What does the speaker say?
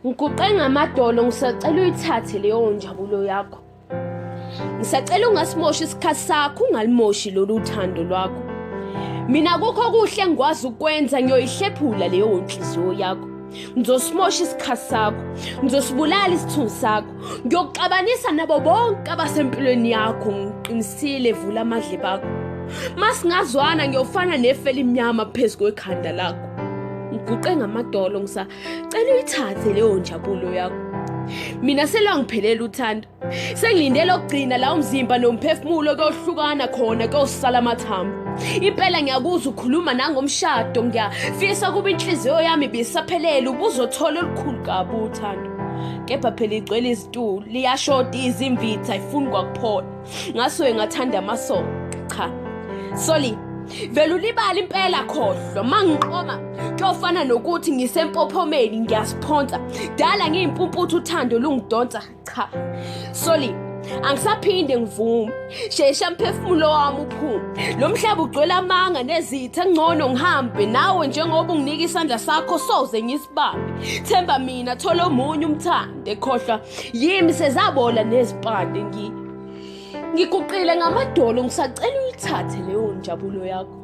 Ngiguqe ngamadolo ngisacela uyithathe leyo njabulo yakho. Ngisacela ungasimoshi isikhathi sakho ungalimoshi lolu thando lwakho. Mina kukho kuhle engikwazi ukwenza ngiyoyihlephula leyo nhliziyo yakho. Ngizosimosha isikhathi sakho, ngizosibulala isithunzi sakho, ngiyokuxabanisa nabo bonke abasempilweni yakho ngiqinisile vula amadlebe akho. Masingazwana ngiyofana nefu elimnyama phezu kwekhanda lakho. Ngiguqe ngamadolo ngisa Cela uyithathe leyo njabulo yakho. Mina selwangiphelela uthando. Sengilindele okugcina la umzimba nomphefumulo kuyohlukana khona kuyosala amathambo. Impela ngiyakuzwa ukhuluma nangomshado ngiyafisa kuba inhliziyo yami ibisaphelele ubuzothola olukhulu kabi uthando. Kepha phela igcwele izitulo liyashoda izimvithi ayifuni kwakuphola. Ngasuke ngathanda amasoka. Cha. Sorry. Vele ulibala impela khohlwa mangiqoma kuyofana nokuthi ngisempophomeni ngiyasiphonsa dala ngiyimpumputhu uthando lungidonsa cha sorry angisaphinde ngivume shesha mphefumulo wami uphume lo mhlaba ugcwele amanga nezitha ngcono ngihambe nawe njengoba unginika isandla sakho soze ngisibambe themba mina thola omunye umthande khohlwa yimi sezabola nezipande ngi ngiguqile ngamadolo ngisacela uyithathe leyo njabulo yakho.